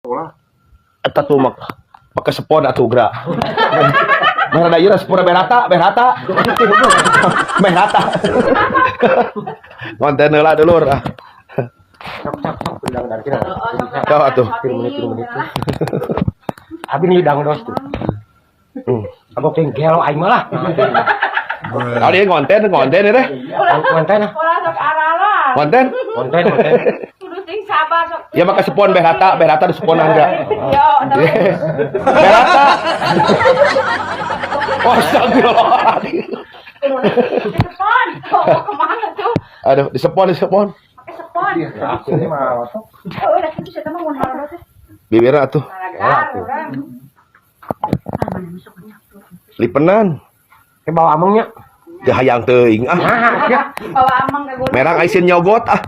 Ulah. Eta tuh mah pakai spon atuh geura. Meh rada ieu spon berata, berata. Meh rata. Konten heula dulur ah. Sok sok sok undang dari sini. Kau atuh. 3 menit, 3 menit. Abi nih dangdos tuh. Abok ting gelo aing mah lah. Kalau dia konten, konten deh. Konten ah. Ulah sok aralah. Konten. Konten konten. Kudu sing sabar sok. Ya maka spon berata, berata di sponan enggak. Yo, Berata. Oh, astagfirullahaladzim. Sepon. Oh, kemana tuh? Aduh, di sepon, di sepon. Pakai sepon. Ini mah sok. Oh, udah kitu saya mah mun halodo teh. Bibirna atuh. Malagar urang. Ah, mana masuk kenyang tuh. Lipenan. Ke bawa amengnya. Ya hayang teuing ah. Nah, ya. Bawa ameng ke gunung. Merang aisin nyogot ah.